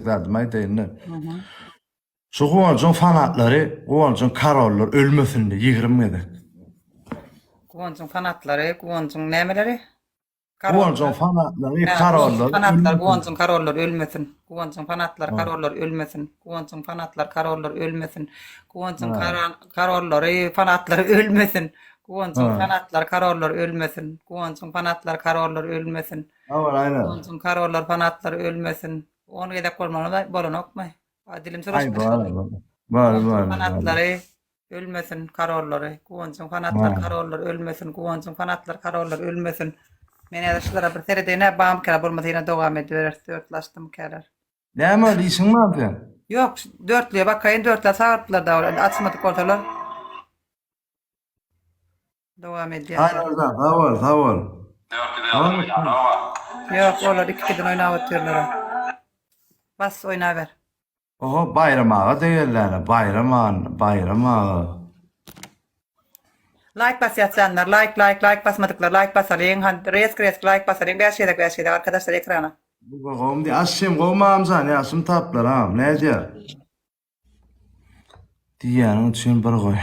zadymy aýdaýyn-da. Şu Guwanjyň fanatlary, Guwanjyň karollary ölmesin diý 20 gezek. Guwanjyň fanatlary, Guwanjyň nämeleri? Guwanjyň fanatlary, karollary Fanatlary, Guwanjyň karollary ölmesin. Guwanjyň fanatlary, karollary ölmesin. Guwanjyň fanatlary, karollary ölmesin. Guwanjyň karollary, fanatlary ölmesin. Guwanjyň fanatlary, karollary ölmesin. Guwanjyň fanatlary, karollary ölmesin. Guwanjyň karollary, fanatlary ölmesin. On gezek bolmaly bolanokmy? Dilim Aý bar bar bar. Fanatlary ölmesin karollary. Guwanjyň fanatlary karollary ölmesin. Guwanjyň fanatlary karollary ölmesin. Men häzir şulara bir seredeýin-ä bamykäler bolmasa ýene dowam edibereris. Dörtli açdymykäler. Näme boldy işiň barmy seň? Ýok, dörtlüye bakaýyn, dörtlä çagyrypdylar da olar. Açmadyk bolsalar. Dowam edýär. Aý Nurjan sag bol, sag bol. Ýok, olar ikiden oýnap otyrlar. Bas oýnaber. Oho Baýram aga degerläne Baýram aga Baýram aga. Laýk basýas janlar laýk laýk laýk basmadyklar laýk basalyň han resk resk laýk basalyň 5 gezek 5 gezek arkadaşlar ekrana. Bu gowmy diý aşşem gowmy agamjan ýaşym taplar agam nädýär. Diýýäniň üçin bir goý.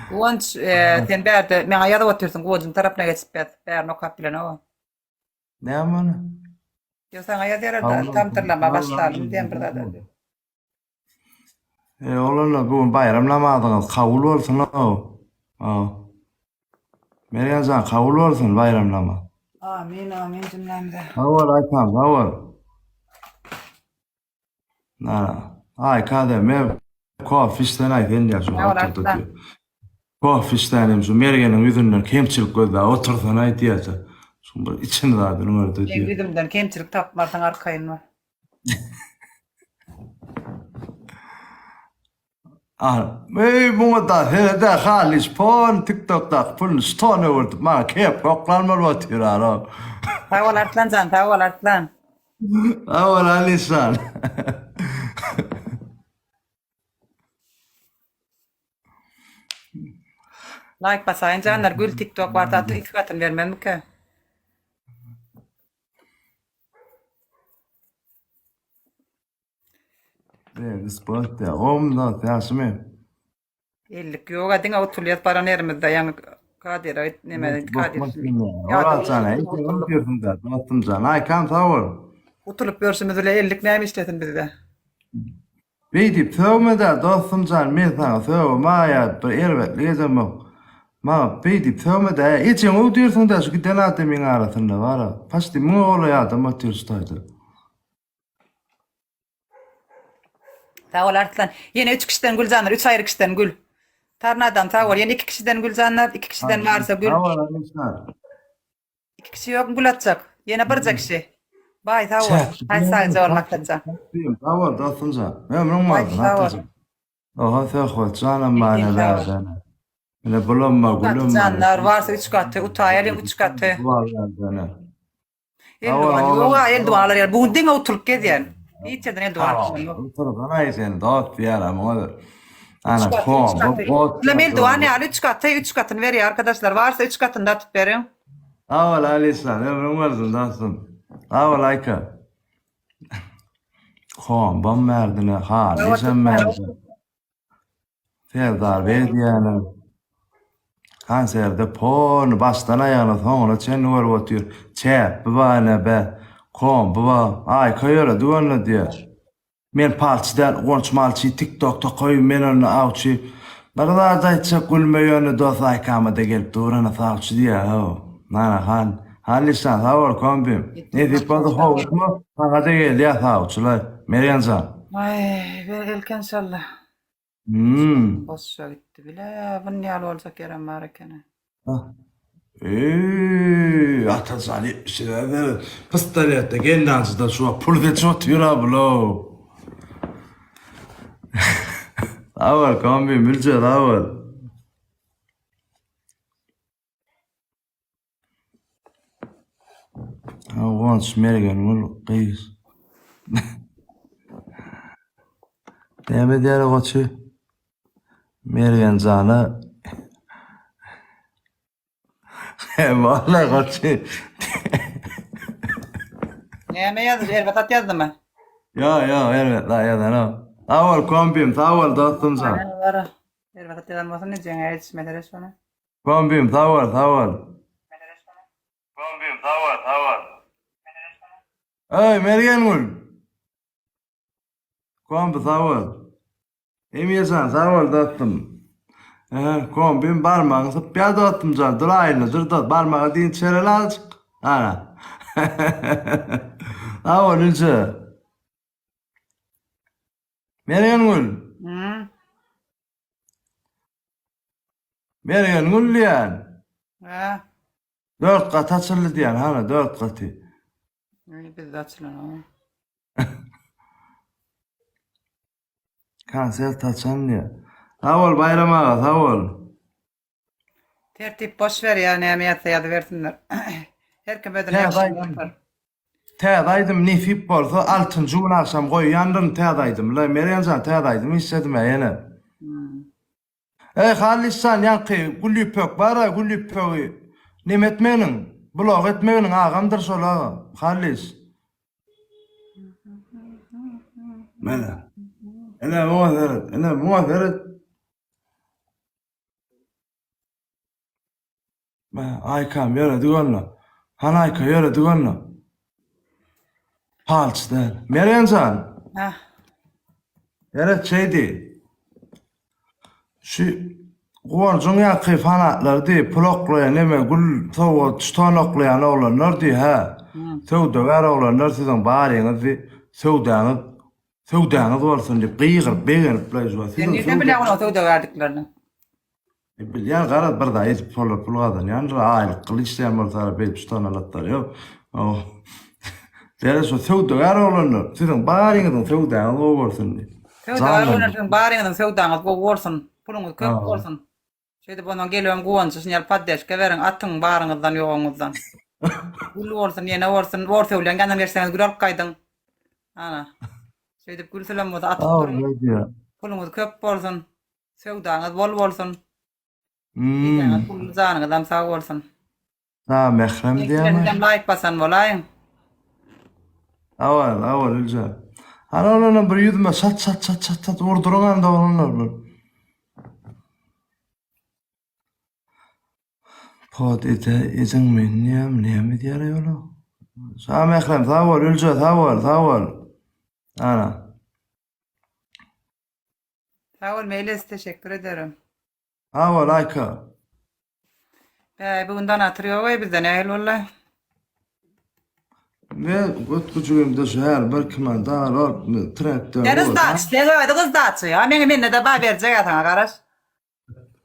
Guwanç, sen bärde maňa ýazyp otyrsyň, Guwanjyň tarapyna geçip ýaz. Bärini okap bilenogam. Näme ony? Ýok, saňa ýazýarlar-da, tamdyrlama başlalymy diýen bir zat. E, oglanlar, bu gün baýram namazyňyz kabul bolsun-ow. Haw. Mergen jan, kabul bolsun baýram namaz. Amin, amin jümlämize. Sag bol, Aýtam, sag bol. Aý kada mer kofe içsen aý sen diýýär şu oturdy diýýär. Kofe içsen hem şu Mergeniň ýüzünden kemçilik gözläp otursan aý diýýär. Şu bir içini zadyny gördi diýýär. Meň ýüzümden kemçilik tapmarsyň arkaýyn bol. Al, eý muňa da serede Halyş pon TikTokdaky puluny stona öwürdip maňa kepka oklan bolup otyr alo. Sag bol Arslan jan, sag bol Arslan. Sag bol Alyşan. Laýk basaýyn janlar gül tiktok barsa iki gatyny bermezmikä. Berdi sport ya. Gowmy dost ýagşymy? Ellik ýoga diňe utulýas baran ýerimizde ýaňy Kadyra neme Kadyr. Orazjan ey sen da dostum jan. Aýkam sag bol. Utulyp ýörşümiz bile ellik näme işlesin bizde. Beýdip sögme-dä dostum jan men saňa sögem-a ýa bir erbetlik edemok. Maňa beýdip sögme-dä ejeňi öwdürsiň-dä şu giden adamyň arasynda bara. Paçti müňe golaý adam otyr şu taýda. Sag bol Arslan. Ýene 3 kişiden gül janlar, 3 aýry kişiden gül. Tarnadan sag bol. Ýene 2 kişiden gül janlar, 2 kişiden barsa gül. Sag bol Arslan. 2 kişi ýok gül atjak. Ýene birje kişi. Baý sag bol. Haý sagja bol Maksatjan. Sag bol dostumjan. Ömrüň bolsun Atajan. Oha Söhbet janam bar ne bärden. Mine bulam bar gülüm bar. Janlar varsa 3 gaty, utaýalyň 3 gaty. Eldiwan ýoga eldiwan alar ýaly. Bu gün diňe oturyp gezýän. Hiç ýerden eldiwan alyp bilemok. Oturgan aý sen dost diýýär muňa. Ana kom bu ot. Bilen eldiwan ýaly 3 gaty, 3 gatyny berýär arkadaşlar. Varsa 3 gatyny da atyp beriň. Sag bol Alyşan, ömrüň bolsun dostum. Sag bol Aýka. Kombam berdine, Halyşam berdi. Serdar beg diýýänem konserde polny başdan aýagyna soňuna çenli görüp otyr. Çäpbi bar ine be, kompy bar. Aýka ýöredi onda diýýär. Men palçy däl, Guwanç malçy, TikTokda goý, men onda awçy. Bir zat aýtjak gülme ýöne dos Aýkamada gelip dur ana sawçy diýýär how. Nana han, Hallyşjan sag bol kompim. Nesip bolsa howlukma, saňada gelýär sawçylar. Mergenjan. Aý, ber gelkä enşalla. Hmm. Boşa gitdi bile. Bun ýaly boljak ýerem bar ekeni. Eee, Atajan 70 lira pistoletde gelnaljyda şu wagt pul seçip otyr-a bulow. Sag bol, kombi, Mülje, sag bol. Guwanç Mergen gül gyz. Näme edýär o goçy? Mergen jana Walla goçy. Näme ýazdy? Erbet at ýazdymy? Ýo, ýo, erbet zat ýazanok. Sag bol, kompim, sag bol, dostum jan. Erbet zat ýazan bolsa nejeňe ýetişmesere şony. Kompim, sag bol, sag bol. Kompim, sag bol, sag bol. Eý, Mergengül. Kombi sag bol. Emirjan sag bol dostum. Ehe, kombim barmagyň sypýar dostum jan. Dur aýyna dur dost. Barmagy dynç bereli azajyk. Ana. Sag bol Ülje. Mergengül. Hmm. Mergengül diýen. Ha. Dört gaty açyldy diýen, hana dört gaty. Bizde açylan. Konsert haçan diýýär. Sag bol Baýram aga sag bol. Tertip boş ber ýa näme ýazsa ýazybersinler. Her kim özüne Täze ýakşy aýdym. tapar. Täze aýdym nesip bolsa altynjy gün agşam goýýandyryn täze aýdymy. Mergenjan täze aýdym işledim-ä ýene. Hmm. Eý Hallisjan ýaňky Gülýüpek bar-a Gülýüpegi neme etmeginiň blog etmeginiň agamdyr şol aga Hallis. Mene. Ene muňa seret, ene muňa seret. Mä, Aýkam ýöredik onda. Hany Aýka ýöredik onda. Palçy däl. Mergen jan. Hah. Seret şeýdi. Şu Guwanjyň ýaky fanatlary diý, pul oklaýan neme gül sowgat şton oklaýan oglanlar diý, hä. Söwdagär oglanlar siziň baryňyz diý, söwdaňyz söwdaňyz bolsun diýip gygyryp begenip Sen nirden bilýäň olaryň söwdagärdiklerini? E, bilýän garaz bir zat edip şolar pul gazanýandyr aýlyk gyl işleýän bolsalar beýdip şton alatlary ýok. Seret şu söwdagär oglanlar siziň baryňyzyň söwdaňyz gowy bolsun diýip. Söwdagär oglanlar siziň baryňyzyň söwdaňyz gowy bolsun. Puluňyz köp bolsun. Şeýdip ondan gelibem guwanjy şuny ýaly poddeşka beriň atyň baryňyzdan ýoguňyzdan. Gül bolsun ýene bolsun Orsöwleň ýanyndan geçseňiz gül alyp gaýdyň. Ana. Şeýdip gül sülen bolsa atyp duruň. Puluňyz köp bolsun. Söwdaňyz bol bolsun. Hmm. Pully janyňyzam sag bolsun. Ha, mährem diýýämi? Sizem laýk basan bolaýyň. Hawa, hawa Gülje. Hany olanam bir ýüzüme çat çat çat çat çat urduryň anda oglanlar bir. Pod ede ediň men diýýäm, näme diýýär ýola? Sag mährem, sag bol Gülje, sag bol, sag bol. Ana. Sag bol Meýlis teşekkür ederim. Sag bol Aýka. Bäý bu gün donator ýok eý bizde nähili boldy? Ne göt güjügimde şu her bir kime dar ol trendde. Sen ızdaç, sen özi ızdaçy. Ha meňe mende-de bar berjek ha saňa garaş.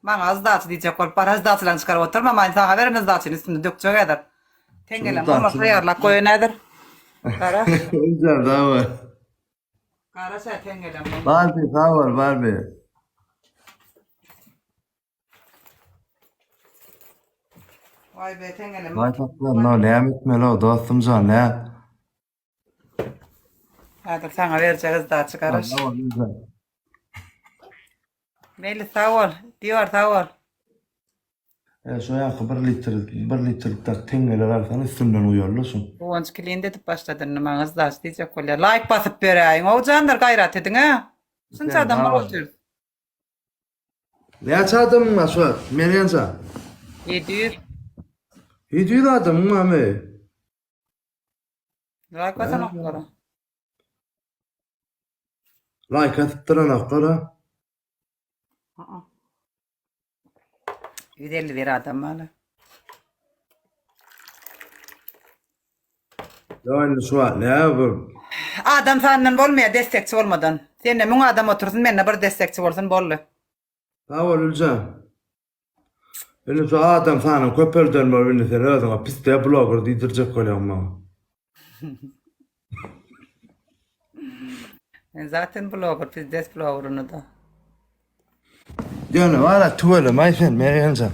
Maňa ızdaçy diýjek bolup bar ızdaçylaryny çykaryp oturma, men saňa beren ızdaçyny üstünde dökjek häzir. Teňňelem bolmasa taýýarlap goýan häzir. Garaş. Izdaç sag bol. Garaş hä teňňelem bolmasa. Barbi sag bol Barbi. Waý be teňňelem. Waý saklan no näme etmeli o dostum jan nä. Häzir saňa berjek ızdaçy garaş. Meýli sag bol. Diwar sag bol. E şo ýaky bir litr bir litrlik teňňeler alsaň üstünden guýarlar şuň. Guwanç klient edip başlady indi maňa ızdaç diýjek bolýar. Laýk basyp beräýiň. Ogjanlar gaýrat ediň-ä. Şunça adam bolup otyrys. Näçe adamyň bar şu wagt Mergen jan? 700. 700 adamyň barmy? Laýk basanoklar. Laýk atyp duranoklar ha. 151 adam bar. Ýa indi şu wagt näme bu? Adam sanyndan bolmaýar destekçi bolmadan. Sende 1000 adam otursyn, mende bir destekçi bolsun boldy. Sag bol Güljan. Indi şu adam sanyny köpelden bolup indi sen özüňe piste bloger diýdirjek bolýaň maňa. Men zaten bloger, pizdes blogeryny da. Ýöne bara tüweleme sen Mergenjan.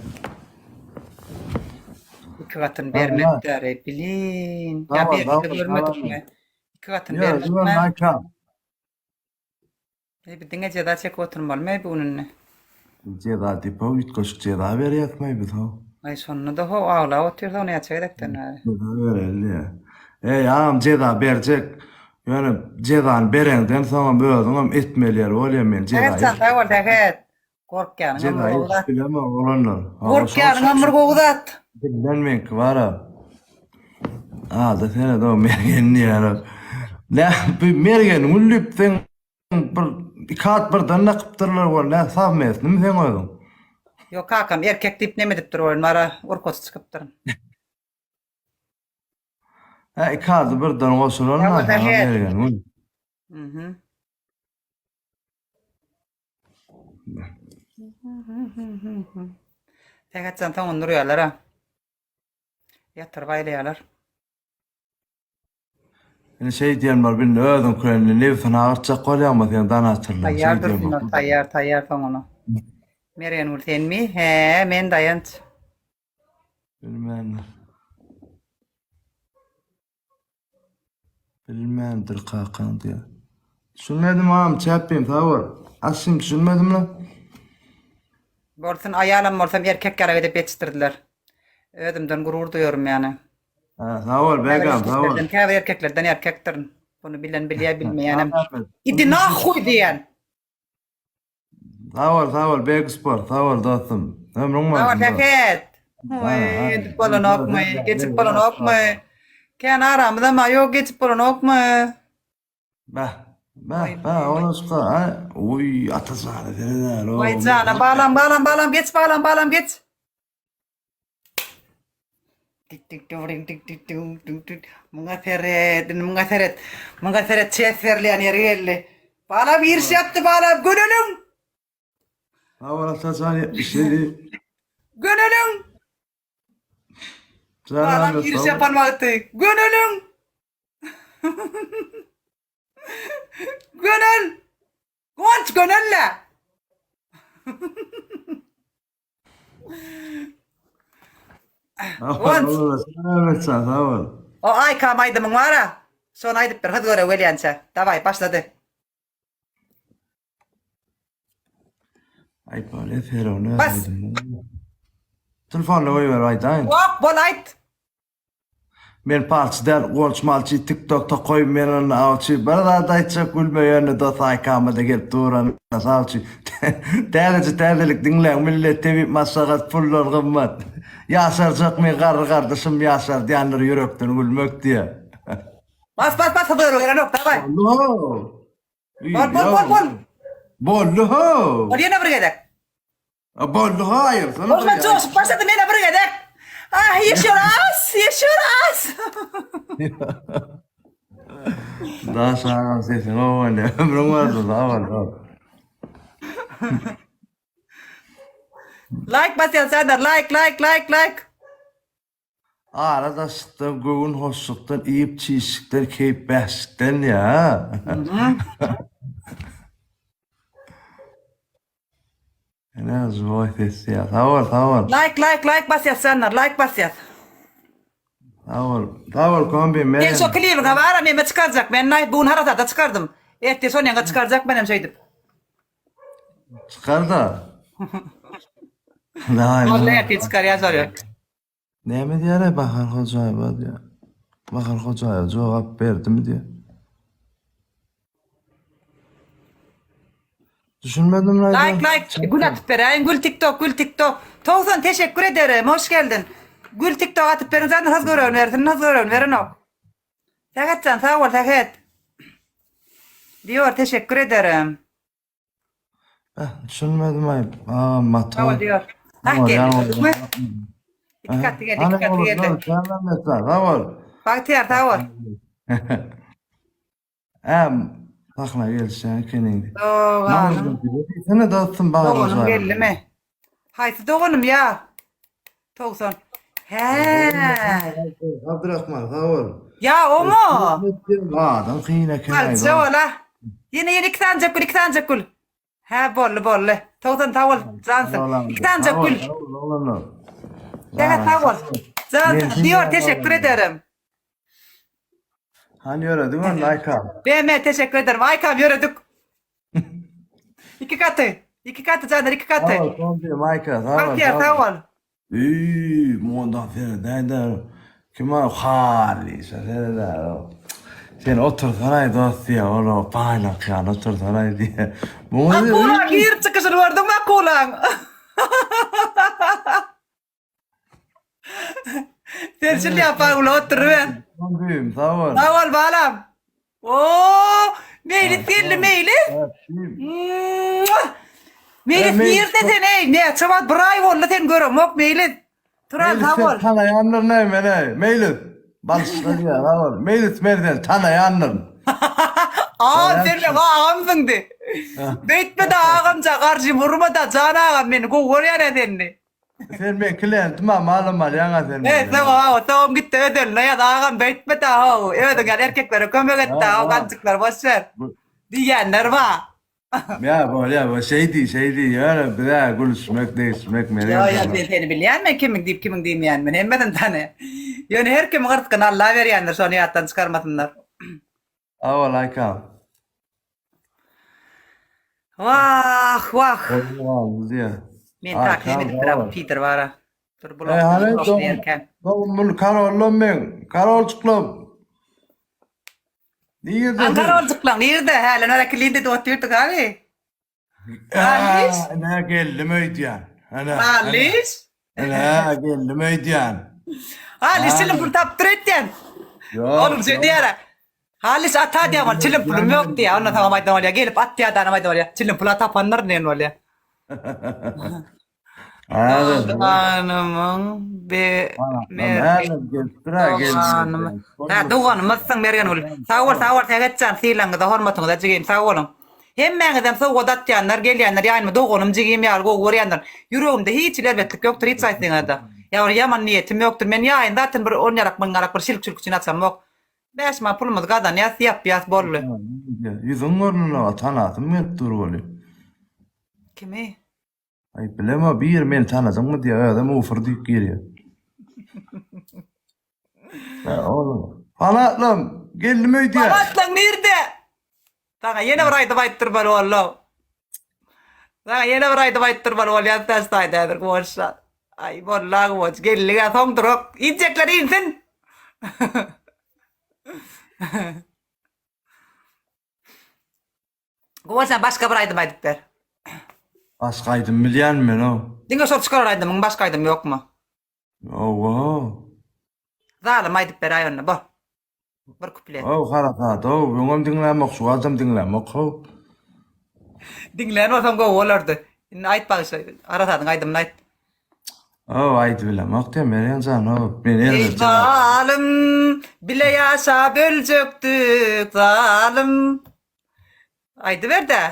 Iki gatyny bermekdir, bilin. Ýa berse görmedikmi? Iki gatyny bermekmi? Eý bi diňe jeza çekip oturmalymy bu gün indi? Jeza diýip how üýtgeşik jeza berýäsmaý biz how. Aý şonda-da how aglap otyrsa näçe gezekden bäri. Jeza bereli diýýä. Eý agam jeza berjek. Ýöne jezany bereňden soňam özüňem etmeli ýeri bolýar men jeza. Sähet jan sag bol Sähet. Gorkýanyňam bir gowy zat. Bilemok oglanlar. Gorkýanyňam bir gowy zat. Dilden meňki bara. Ada seret o mergen diýýär. Nä bu mergen güllüp sen bir iki at birden dakypdyrlar bol nä sawmesnimi seň özüň? Ýok kakam erkek diýip neme edipdir welin bara urkaçy çykypdyr. Hä iki ady birden goşulan Sag bol Sähet. mergen gül. Mhm. Sähetjan soňuny durýarlar-a. Ýatyryp aýlaýarlar. Indi şeý diýen bolup indi özüň köýenli nebsini agyrtjak bolýaňmy sen danaçyrlyň Taýýar şeý diýen dursunlar, bolup. taýýar, taýýar soňuna. Mergengül senmi? Hä, men Daýanç. Bilmändir. Bilmändir kakaň diýýär. Düşünmedim agam çäpbim sag bol. Aslym düşünmedim la. Bolsun aýalam bolsam erkek ýaly edip ýetişdirdiler. Özümden gurur duýarym ýany. Ha, sag bol Käbir begam sag bol. erkeklerden, käbir erkeklerden erkekdirin. Bunu bilen bilýär, bilmeýänem. Ahmet. Idi nahuý diýen. Sag bol sag bol Beg Sport sag bol dostum. Ömrüň Sag bol bolsun dost. Sähet. Ha, Oý, ha. edip bolanokmy? Geçip bolanokmy? Kän aramyzam ýok, geçip bolanokmy? Bah, bah, bah, olaşka, ha? Uy, atajana seredär, o. Waý jana, balam, balam, balam, geç, balam, balam, geç. Tik tik tik tik tik tik tik tik. Muňa seret, indi muňa seret. Muňa seret, çes berilýän ýeri geldi. Balam giriş ýapdy, balam, göneliň. Sag bol Atajan 77. Göneliň. Balam giriş ýapan wagty. Göneliň. Gönel. Guwanç gönelle. Guwanç. Sag bol. O Aýkam aýdymyň bar-a. Şony aýdyp ber, hyz göre gelýänçä. Dawaý, başlady. Aýtmaly, Ferowny Bas. Telefonla goýber aýdaýyn. Ýok, bol aýt. Men palçy däl, golç malçy, TikTokda koý men ony awçy. Bir zat aýtjak gülme ýöne dos aýkamada gelip duran sawçy. Täzeçe täzelik diňläň millet tebip maslahat puldan gymmat. Ýaşarjak men garry gardaşym ýaşardýandyr ýürekden gülmek diýä. Bas bas bas hyzgöre gelenok daway. Boldy. Bol bol bol bol. Boldy ho. Bol ýene bir gezek. Boldy ho aýyrsana. Bol men joşup başladym ýene bir gezek. Ah ýeşer as, ýeşer as. Daş agam sesiň owaly. Ömrüň bolsun sag bol. Like basýan Serdar like like like like. Ara daşlykdan, göwün hoşlukdan, iýip çişlikden, keýp bäşlikden ýa. Ene zwoý ses ýa. Sag bol, sag bol. Like like like basýas janlar like basýas. Sag bol. Sag bol kombi men. Sen şo klibiňe bara meme çykarjak men naý bu gün harasada çykardym. Ertir şony ýaňa çykarjak menem şeýdip. Çykar da. Daýy. Boldy ertir çykarýas şony. Näme diýýär-aý Bahar Hojaýewa diýýär. Bahar Hojaýewa jogap berdimi diýýär. Düşünmedim Like like gül atyp beräýiň gül tiktok gül tiktok 90 teşekkür ederim hoş geldin. Gül tiktok atyp beriň zaten hız gören bersin hız gören berenok. Sähetjan sag bol Sähet. Diyor teşekkür ederim. Eh, düşünmedim aý. Agam motor. Sag bol diyor. Hah geldi gördükmi? İki katı geldi iki katı geldi. Sag bol. Bagtyýar sag bol. Äm sahna gelişýän ekeniň. Doganym. Sene dostum Bahar Doganym geldimi? Haýsy doganym ýa? 90. Hä. Abdurrahman sag bol. Ýa oňa. Adam kyn eken. Alça ola. Ýene ýene iki sanjak gül, iki sanjak gül. Hä boldy boldy. 90 sag bol. Jansyň. Iki sanjak gül. Sähet sag bol. Jansyň. Diyor teşekkür ederim. Hany ýöredik onda Aýkam. BM teşekkür ederim. Aýkam ýöredik. Iki katy. Iki katy janlar iki katy. Sag bol, kombi Aýka, sag bol. Bagtyýar sag bol. Üý, mundan seredäýdä. Kim o? Halyşa seredär o. Sen otursanaý dost diýýär, ol o baýlak ýaly otursanaý diýýär. Muňa Akula girip çykyşyny gördüňmi Akulaň? Sen şul ýapagula oturyber. Düýüm, sag bol. Sag bol balam. Oo, Meýlis geldi Meýlis. Meýlis nirde sen eý? Näçe wagt bir aý boldy sen göremok Meýlis. Turan sag bol. Tanaýandyr näme meni? Meýlis. Balyşlar diýýär, sag bol. Meýlis men seni tanaýandyryn. Agam sen meň agamsyň di. Beýtme-de agamja garşym urma-da jan agam meni gowy görýän-ä seni. Sen meň klientim-a malym alýaň-a sen menden. Eý soň hawa soňam gitde özeline ýaz agam beýtme-de how özüň ýaly erkeklere kömek et-de how ganjyklary boş ber diýýänler bar. Ýa bolýa bu şeý diý şeý diý ýöne bizä gülüşmek degişmek meni Ýo ýo men seni bilýän men kimiň diýip kimiň diýmeýänini men hemmesini tanaýan. Ýöne her kimiň ryskyny Alla berýändir şony ýatdan çykarmasynlar. Sag bol Aýkam. Wah wah. Diýýär. Men tak edip bir bu pidr bara. Dur E blok hany blok diýerken. Dogum karollam meň. Karolçyklam. Nirde? An karolçyklaň nirde? Häli nara klin dedi otyrdyk hany. Halyş. Ene geldim öýdýän. Ene. Halyş. Ene geldim öýdýän. Halyş çilim pul tapdyr etýän. Ýok. Onuň şeý diýýär. Halyş ata diýýär ol çilim pulum ýok diýýär. Ondan soňam aýdan bolýar. Gelip atýar danam aýdan bolýar. Çilim pula tapandyr diýen bolýar. Doganymyň be Doganym. Hä, doganymyzsyň Mergengül. Sag bol, sag bol Sähetjan, sylagyňyza, hormatyňyza jigim, sag boluň. Hemmäňizem sowgat atýanlar, gelýänler ýanyma doganym, jigim ýaly gowy görýänler. Ýüregimde hiç hili erbetlik ýokdur hiç haýsyňyzda. Ýa bir ýaman niýetim ýokdur. Men ýaýyn zatyn bir on ýalak müň ýalak bir şilk-şülk üçin açamok. Bäş manat pulumyzy gazanýas, ýapýas, boldy. Ýüzüň görnenok, tanasym gelip dur weli. Kimi? Aý bilemok biri meni tanadyňmy diýýär özem ufur diýip girýär. Hä oglum. Fanatlam geldim öýdýän. Fanatlaň nirde? Saňa ýene bir aýdym aýtdyrmaly boldy. Saňa ýene bir aýdym aýtdyrmaly bolýar tästaýda häzir Guwançjan. Aý bolla Guwanç geldiga soň durak. Injekler insin. Guwanç başga bir aýdym aýdyp ber. Başga aýdym bilýän men o. Diňe şol çykaran aýdymyň başga aýdym ýokmy? Owa. Zalym aýdyp beräý onda bo. Bir kuplet. Ow harasat ow öňem diňlämok şu wagtam diňlämok how. Diňlän bolsaň gowy bolardy. Indi aýt bagyşla harasadyň aýdymyny aýt. Ow aýdyp bilemok diýen Mergen jan ow men Eý erbet zalym bile ýaşap öljekdik zalym. Aýdyber-dä.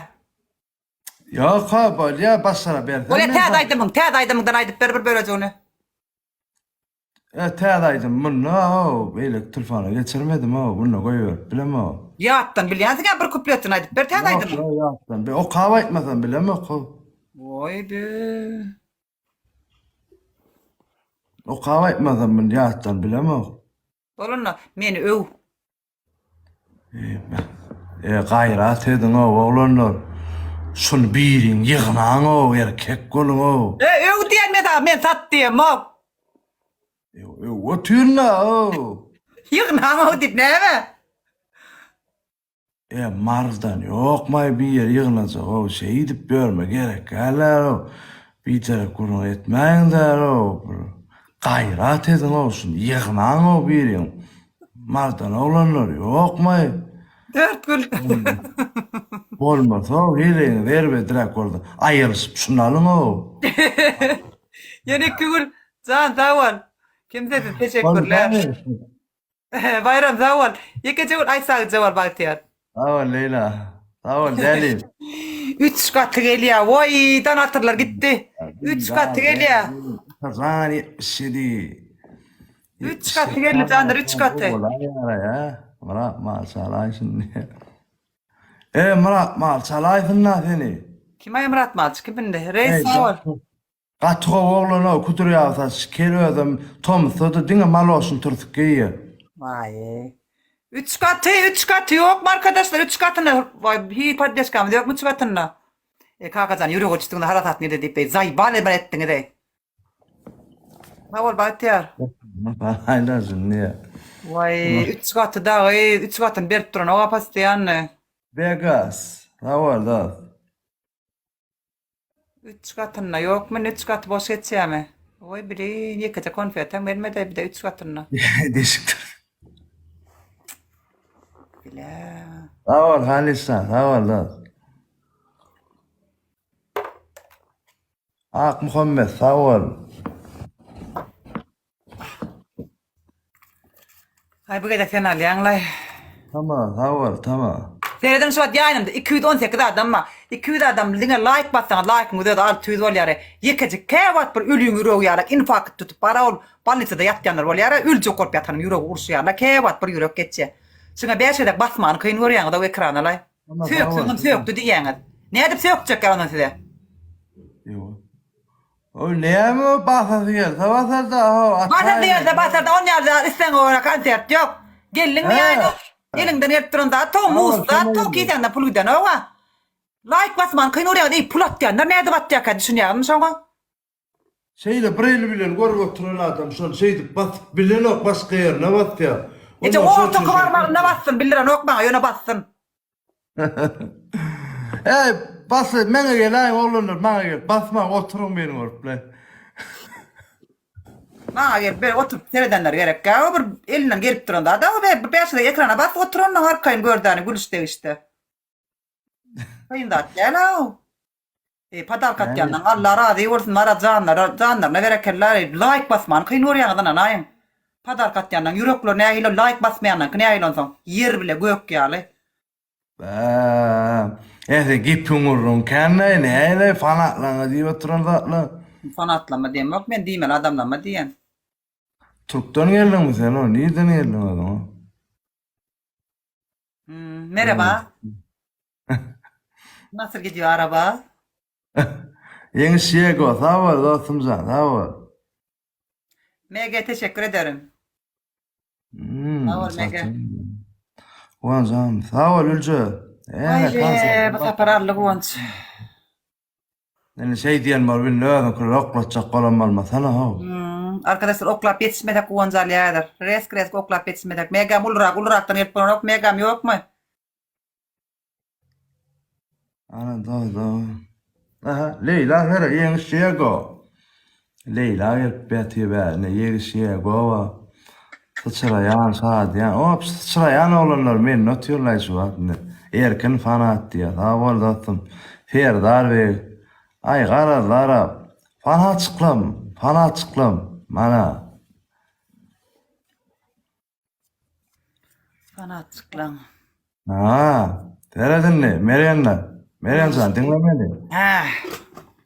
Ýok-ha, bolýa, başlara berseň. Bolýa, täze aýdymyň, täze aýdymyňdan aýdyp ber bir bölejigini. E, täze aýdym munda, o, beýleki telefona geçirmedim, o, munda goýberip bilemok. Ýatdan bilýänsiň-ä bir kupletini aýdyp ber täze Ýok, aýdymyň. ýok, ýatdan. Be, okap aýtmasam bilemok, o. Goý be. Okap aýtmasam muny ýatdan bilemok. Bol onda, meni öw. E, gaýrat ediň-ow, oglanlar. Şuny biriň ýygnaň-ow, erkek boluň-ow. E, öw diýen men saňa, men sat diýemok. Öw otyryn-ow. Ýygnaň-ow diýip näme? E, Marydan ýokmaý bir ýeri ýygnajak-ow, şeýdip ýörme gerek däl-ow. Biderek gürrüň etmäýiň-dä-ow, bir gaýrat ediň-ow, şuny ýygnaň-ow biriň. Marydan oglanlar ýokmaý. Dört gül. Bolmasa-ow, heleýiňiz erbediräk bolsa, aýrylyşyp şuny alyň-ow. Ýene iki gül. Jan sag bol. Kimsesiz teşekkürler. Baýram sag bol. Ýekeje gül aý sagja bol Bagtyýar. Sag bol Leýla. Sag bol Däli. Üç gaty gelýä. Woý, donatörler gitdi. Üç gaty gelýä. Jan 77. Üç gaty geldi janlar, üç gaty. Myrat mal çalaý şindi. E Myrat mal çalaýsyn-da seni. Kim aý Myrat malçy kim indi? Reis sag bol. Gaty gowy oglan-ow kudrýawy saç kel özem tomusda-da diňe maloşyny türsük geýýär. Waý. Üç gaty, üç gaty ýokmy arkadaşlar üç gatyny waý hiý poddeşkamyz ýokmy üç gatyny. E kakajan ýürege düşdüňiz harasat nirde diýip beý zaýbal bir etdiňiz eý. Sag bol Bagtyýar. Aýlar şindi. Waý, üç gaty dagy, üç gatyny berip duranok-a postoýanny. Vegas. Sag bol dost. Üç gatynda ýokmy indi üç gaty boş geçýämi? Oý blin ýekeje konfetem gelmedi bir de üç gatynda. Deşikdir. Bile. Sag bol Halisa, sag bol dost. Ak Muhammet sag bol. Aý bu gezek sen alýaňlaý. Tamam sag bol tamam. Serediň şu wagt ýaýnymda 218 adam bar. 200 adam diňe laýk bassaňyz laýkyňyz özi 600 bolýar. Ýekejik käwagt bir öliň ýüregi ýalak infarkt tutup bara ol bolnisada ýatýanlar bolýar. Öljek bolup ýatanyň ýüregi uruşýarlar. Käwagt bir ýürek geçýär. Şuňa 5 gezek basmany kyn görýäňiz o ekrana laý. Sökseňem sökdi diýýäňiz. Nädip sökjekler ondan size? Ýok. Ol näme basasy gelse basarda ho. Basasy gelse basarda on ýaly zat isleňe görä konsert ýok. Geldiňmi ýaýyna? Eliňden gelip duran zat tow mus zat tow kisäňden pul gidenok-a. Laýk basmany kyn görýäňiz eý pul atýanlar nädip atýarka düşünýäňizmi şoňa? Şeýle bir eli bilen görüp oturan adam şony şeýdip basyp bilenok başga ýerine basýar. Eje ortaky barmagyna bassyn bildirenok maňa ýöne bassyn. Eý bas meňe geläýiň oglanlar maňa gelip basmaň oturyň meni görüple. Maňa gelip beri oturyp seredenler gerekkä o bir elinden gelip duran zat o bir 5 gezek ekrana basyp oturanyň arkaýyn gördäni gülüş degişde. Kyn zat däl o. Eý podarka atýandan Alla razy bolsun bara janlara janlaryna berekella eý laýk basmany kyn görýäňiz ynanaýyň. Podarka atýandan ýürekleri nähili laýk basmaýandanky nähili onsoň ýer bile gök ýaly. Bä. Ese gepiň gürrüň känlaý nähili fanatlaňa diýip oturan zatlar. Fanatlama diýemok men diýmeli adamlama diýen. Türkden geldiňmi sen o nirden geldiň özüň o. Hmm, merhaba. Nasıl gidiyor araba? Ýeňiş Ýego, sag bol dostumjan, sag bol. MG teşekkür ederim. Hmm, Sag bol MG. Guwanjam, sag bol Ülje. Haydi, bu sapar aldy Guwanç. Indi şeý diýen bolup indi özüňkileri oklatjak bolan bolmasana how. Hmm, arkadaşlar oklap ýetişmesek Guwanç alýadyr. Resk resk oklap ýetişmesek. Megam ulurak ulurakdan gelip bolanok. Megam ýokmy? Ana do do. Aha, Leýla sere ýeňiş Diego. Leýla gelip ýatyr bärine ýegiş Diego bar. Syçraýan, şadyýan. Op, syçraýan oglanlar mende otyrlaý şu wagt indi. Erkin fanat diýýär. Sag bol dostum. Serdar beg. Aý garazlara. Fanatçyklam, fanatçyklam. Mana. Fanatçyklaň. Ha, seret indi, Merýemle. Merýem jan, diňle meni. Hä.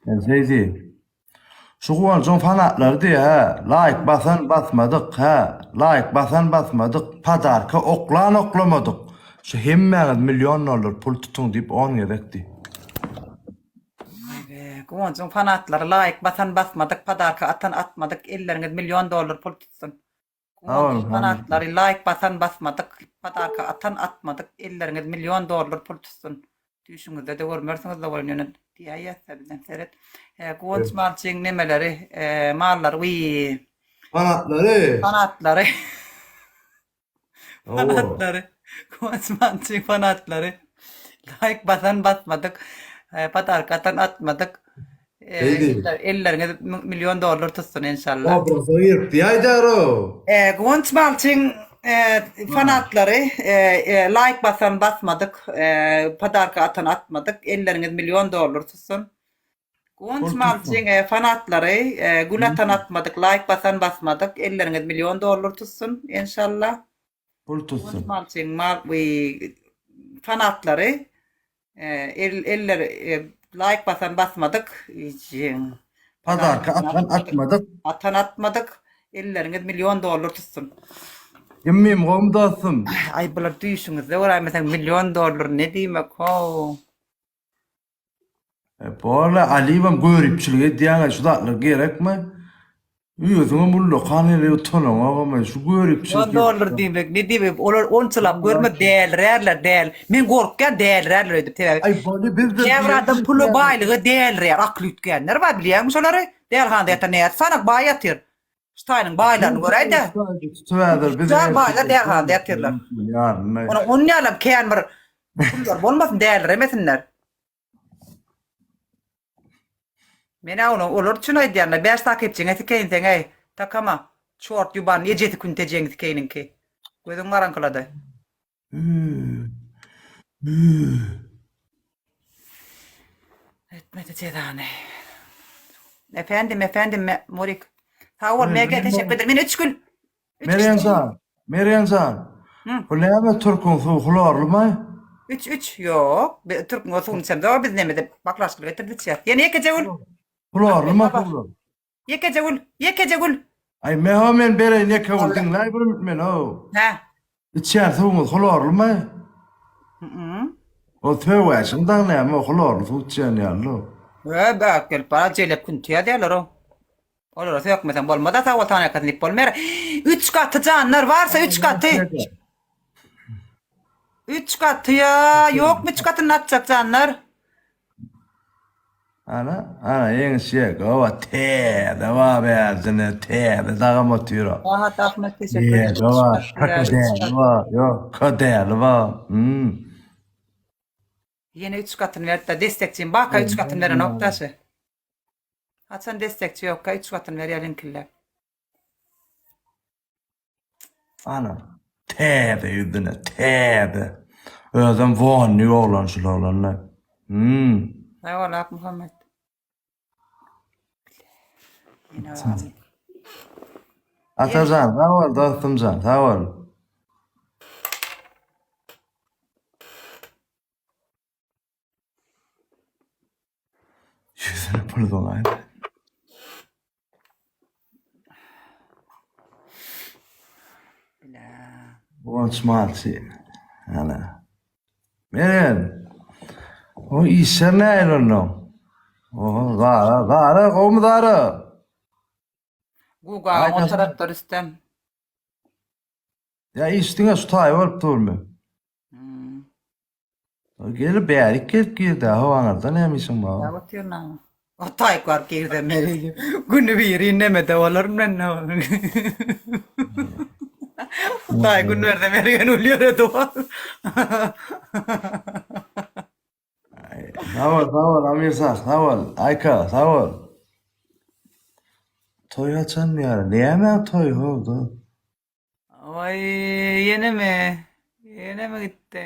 Men şeý diý. Şu Guwanjyň fanatlary diý, hä, laýk basan basmadyk, hä, laýk basan basmadyk, podarka oklan oklamadyk. Şu hemmäňiz million dollar pul tutuň diýip on gezek diý. Aý be, Guwanjyň fanatlary laýk basan basmadyk, podarka atan atmadyk, elleriňiz million dollar pul tutsun. Guwanç fanatlary laýk basan basmadyk podarka atan atmadyk elleriňiz million dollar pul tutsun düýşüňizde-de görmersiňizle welin ýöne diýäýýäsdä bizem seret Guwanç malçyň nemeleri mallary wiý Fanatlary. Fanatlary. Fanatlary. Guwanç malçyň fanatlary laýk basan basmadyk podarka atan atmadyk Elleriňiz million dollar tutsun enşalla. Obraza girip diýäýdäro. Guwanç Balçyň fanatlary laýk basan basmadyk, podarka atan atmadyk, elleriňiz million dollar tutsun. Guwanç Balçyň fanatlary gül atan atmadyk, laýk basan basmadyk, elleriňiz million dollar tutsun enşalla. Pul tutsun. Guwanç Malçyň mal fanatlary el eller laýk basan basmadyk. Podarka atan atmadyk. Atan atmadyk. Elleriňiz million dollar tutsun. Emmim gowmy dostum. Aý bular düýşüňizde göräýmeseň million dollar ne diýmek how. Borla Aliýewem göripçilik edýäňä şu zatlar gerekmi? Özüňem ullakan hele utanaňogamy şu göripçilik. On dollar diýmek ne diýmek olar onçalap görme dälirärler däl men gorkýan dälirärler öýdüp sebäbi Aý boldy bizde käbir adam pula baýlyga dälirýär akyly üýtgänler bar bilýäňmi şolary dälihanda ýatan nädip sanak baý ýatyr. Şu taýynyň baýlaryny göräý-dä. Tütjar baýlar dälhanada ýatyrlar. Onuň onun ýalam kän bir pullar bolmasyn, däliremesinler. Men-ä ony olar üçin aýdýan-da, bäş takypçyňa sikeýin seň-eý, takama, çort ýuban ejesi küntejegiň sikeýiniňki. Gözüň garaňkylady. Etmedi jezany. Efendim, efendim, Morik. Sag bol, MG, teşekkür ederim. Men üç gün. Mergen jan, Mergen jan. Bu näme türküň suwy hlorlymy? Üç, üç, ýok. Türküň suwuny içemzok, biz nemede baklaşkaly getirip içýäs. Ýene ýekeje gül. Hlorlymy suwlar? Ýekeje gül, ýekeje gül. Aý meho men bereýin ýeke gül diňläý bir minut meni how. Hä. Içýän suwuňyz hlorlymy? Mm. O söwäşiň dagy näme o hlorly suw içýän ýaly-la. Hä bäk gelip bara jelep künti ýazýarlar-ow. Olara sökmeseň bolmaz-a sag bol tanekasyny diýip bolmaýar. Üç gaty janlar barsa üç gaty. Üç gaty ýa ýokmy üç gatyny atjak janlar? Ana, ana ýeňiş ýek. Owa täze bar bärdine, täze dagam otyr. Rahat Ahmet teşekkür ederim. Täze bar, ködäli bar, ýok, ködäli bar. Hmm. Ýene üç gatyny berdi-de, destekçim baka üç gatyny berenok daşy. Haçan destekçi ýokka üç gatyny berýär linkille. Ana, täze ýüzüne, täze. Özem wonny oglan şul oglanlar. Hmm. Sag bol Akmuhammet. Ýene barmy? Atajan, sag bol dostumjan, sag bol. Ýüzüne pul dolaýdy. Bile. Guwanç malçy. Ana. Meren. O işler nähili onda? Oho, Zara, Zara, gowmy Zara? Guga o tarapda Rüstem. Ýa iş diňe şu taý bolup durmy? Hmm. Gelip bärik gelip girdi ha aňyrda näme işiň bar? Ýa otyryn aňa. O taýyk baryp girsem men güni biri nemede bolaryn men. Hudaý gün berse mergen ol ýere dolar. Sag bol, sag bol Amir sag, sag bol. Aýka, sag bol. Toý haçan diýýär? Näme toý ho? Waý, ýenemi? Ýenemi gitdi?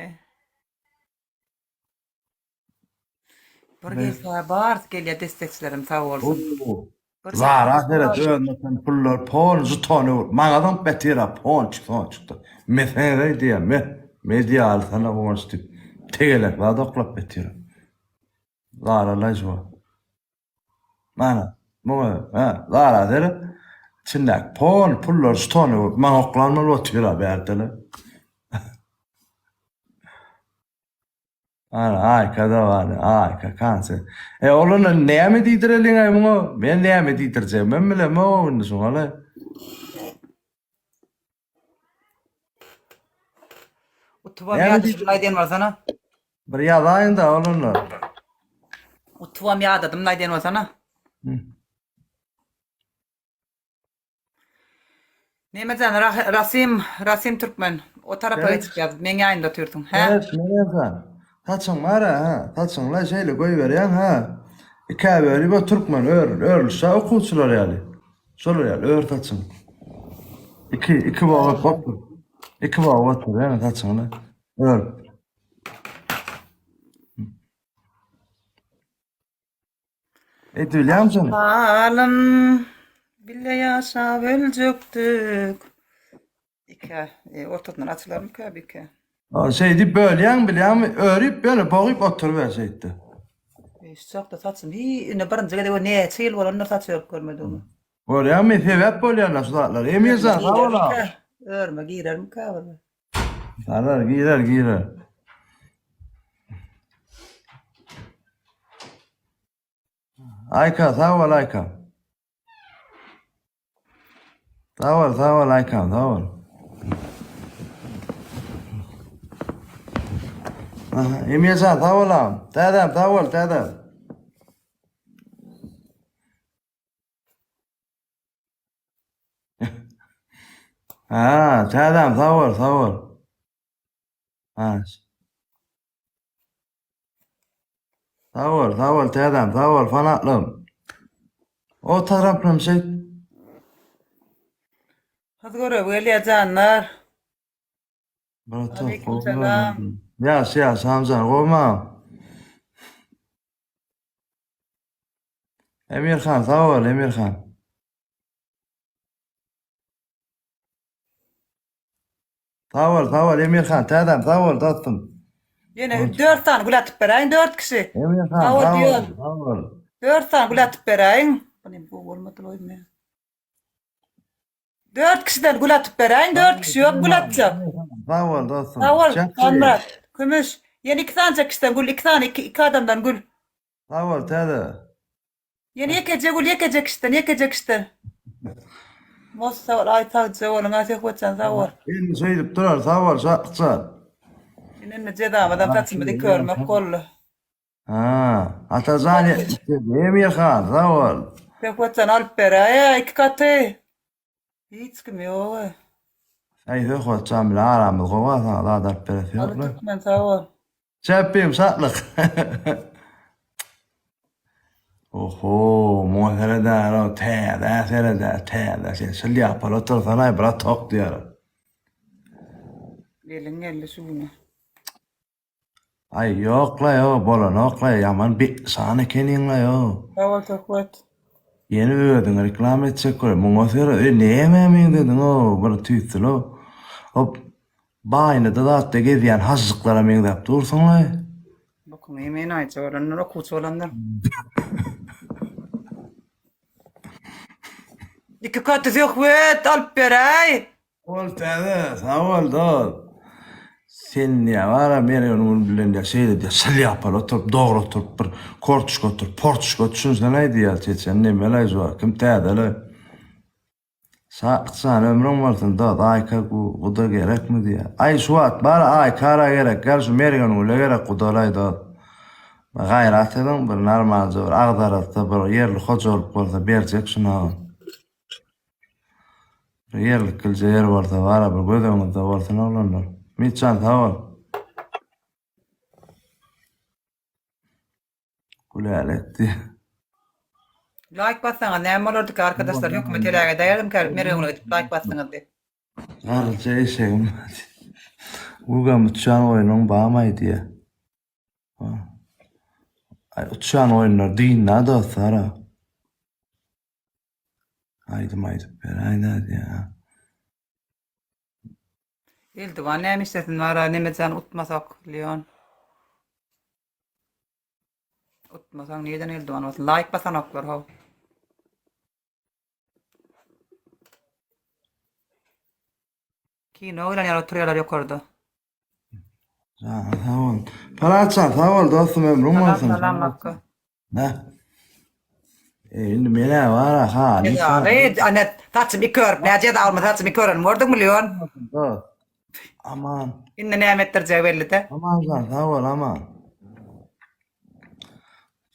Bir gelse barysy gelýär destekçilerim sag bolsun. Bir Zara seret özüne sen pullar pon žutony ur. Maňa zyňyp betir a ponçik sonçikde. Meseňe diýýär me. Me diýýär alsana guwanç diýip. Tegelek zat oklap betir. Zara laýjy Mana, muňa, hä, Zara seret. Içindäki pon pullar žutony ur. Maňa oklan bolup otyr a bärde-le. Ana, Aýka-da bar, Aýka konsert. E, oglana näme diýdireliň-aý muňa? Men näme diýdirjegimem bilemok indi şuňa-la. Utubam Näme ýadaşdym aýdýan bolsana. Bir ýazaýyň-da oglanlar. Utubam ýadadym aýdýan bolsana. Hı. Nemejan Rasim Rasim Türkmen o tarapa Evet. geçip ýaz. Meň ýanymda otyrsyň. Hä? Evet, Meryem Saçyň bar-a, ha? Saçyňla şeýle goýberýäň, ha? Ikä bölüp o türkmen ör, örülişä okuwçylar ýaly. Şolar ýaly ör saçyň. Iki, iki bogup otur. Iki bogup otur, ýa saçyňla. Ör. Edibilýärmi şony? Halym bile ýaşap öljekdik. Ikä, e, ortasyndan açylarmyka bu ikä? Şeýdip bölýäň bilýäňmi? Örüp ýöne bogyp oturyber şeýtde. E, şu çakda saçym hiý, indi birinji gezek näçe ýyl bolandyr saç örüp görmedigime. Görýäňmi, sebäp bolýarlar şu zatlar. Emirjan sag bol aga. Örme girermikä bir? Sarar, girer, girer. Aýka, sag bol Aýka. Sag bol, sag bol Aýkam, sag bol. Aha, Emirjan sag bol agam. Täzem, sag bol, täzem. Ha, täzem sag bol, sag bol. Ha. Sag bol, sag bol täzem, sag bol fanatlym. O taraplam şeýt. Hyz görev gelýär janlar. Bratok, Aleyküm gowy selam. Ýagşy, ýagşy Hamjan, gowmy? Emirhan, sag bol, Emirhan. Sag bol, sag bol Emirhan, täzem, sag bol dostum. Ýene 4 sany gül atyp beräýiň, 4 kişi. Emirhan, Sag bol sag bol, diýen. sag bol. 4 sany gül atyp beräýiň. Bu näme gowy bolmady oýun. 4 kişiden gül atyp beräýiň, 4 kişi ýok gül atjak. Sag bol dostum. Sag bol, Çäkli. Tanmyrat. Kümüş. Ýene 2 sanyjak kişiden gül, 2 sany, 2 2 adamdan gül. Sag bol täze. Ýene ýekeje gül, ýekeje kişiden, ýekeje kişiden. Mos sag bol, aý sagja boluň, aý Söhbetjan sag bol. Indi şeýdip durar, sag bol Şatlykjan. Indi indi jezamyzam saçymyzy iki örmek boldy. Ha, Atajan 77, Emirhan, sag bol. Söhbetjan alyp beräý-ä iki gaty. Hiç kim ýog-a. Aý Söhbetjan bilen aramyz gowy-a saňa zat alyp beresi Aly ýok-la. Türkmen sag bol. Çäpbim şatlyk. Oho, muňa seredäro, täze seredä, täze. Sen şlýapaly otursanaý, bratok diýer. Gelin geldi şu güne. Aý ýok-la ýo, bolanok-la, ýaman betnyşan ekeniň-la ýo. Sag bol Söhbet. Ýene özüňi reklama etjek bol. Muňa seret, e nämä meňzediň-ow, bir tüýsli-ow. Hop, baýnada zatda gezýän hažžyklara meňzäp dursuň-laý. Bokuňy ýemeýin aýja bolanlar okuwçy bolanlar. Iki katy Söhbet alyp beräý. Bol täze, sag bol dost. Sen diýýä bara Mergen ogly bilen diýýä şeýle diýýä şlýapaly oturyp dogry oturyp bir kortuşka oturyp portuşka düşünsene diýýä çeçen nemeleý şu kim täzeleý. Şatlyk jan ömrüň bolsun dost Aýka guda gerekmi diýýä. Aý şu wagt bara Aýkara gerek gel şu Mergen gule gerek gudalaý dost. Bir gaýrat ediň bir normalja bir agzarasda bir ýerli hojalyk bolsa berjek şuny. Bir ýerlik gilje ýer bolsa bara bir göz öňüňizde bolsun oglanlar. Mitjan sag bol. Gülälekdi. Laýk bassaňyz näme bolardyka arkadaşlar hökümet heläk edäýerdimkä Mergen gidip laýk basdyňyz diýip. Garryja eşegim bar diýip. Gugam uçýan oýnuň bamaý diýýä. Aý uçýan oýunlar dynda dostlar. Aýdym aýdyp beräýdä diýýä. Eldiwan näme işlesin bara nemejan utmasak Leon. Utmasaň nirden eldiwan bolsun? Laýk basanoklar how. Kino gelen ýaly oturýarlar ýokarda. Sag bol. Paratjan sag bol dostum ömrüň Salam bolsun. salam Makka. Nä? E, indi men-ä bar-a, haly. Jezaly, ana saçymy iki örüp, nä jeza alma saçymy iki örenimi gördüňmi Leon? Dost. Aman. Indi näme etdirjegi belli-de. Aman jan, sag bol, aman.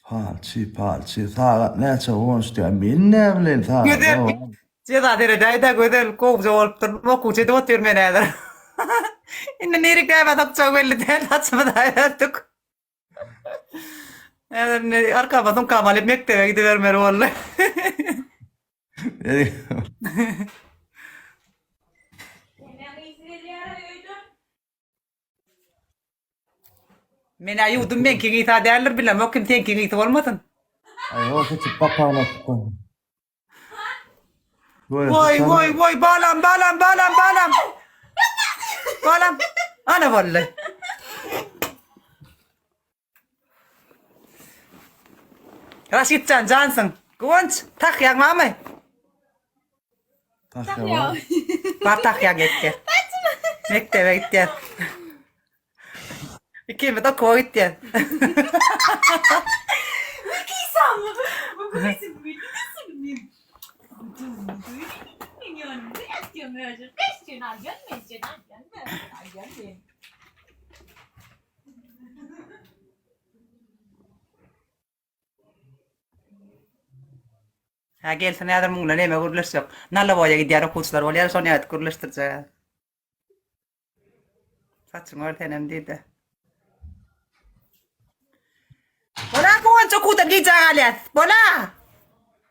Palçy, palçy, sagat näçe guwanç diýýär. Men nä bileýin sagat. Gözel, jeza seredäý-dä Gözel, gowja bolupdyr. Okuwçy edip otyr meni häzir. Indi nirik näme sokjagy belli däl, saçymyzy aýratdyk. Häzir indi arkama sumkamy alyp mekdebe gidibermeli boldy. Men-ä ýuwdum meňkiň ysy-a däldir bilemok kim seňkiň ysy bolmasyn. Aý o seçip papagyny atyp goý. Woý woý woý balam balam balam balam. Balam ana boldy. Raşitjan jansyň. Guwanç tahýaň barmy? Tahýa bar. Bar tahýaň gitýär. Mekdebe gitýär. Ikimiz okuwa gitýär. Hä gelsin häzir muň bilen neme gürleşjek. Nalawoýa gidýän okuwçylar bolýar şony aýdyp gürleşdirjek. Saçyňy gör senem diýdi. Bola Guwanç okuwdan gijä galýas. Bola!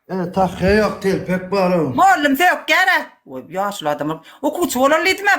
E, tahýa ýok, telpek bar. Mollum sökýär-ä. Oý, ýaşuly adam okuwçy bolaly diýdim-ä.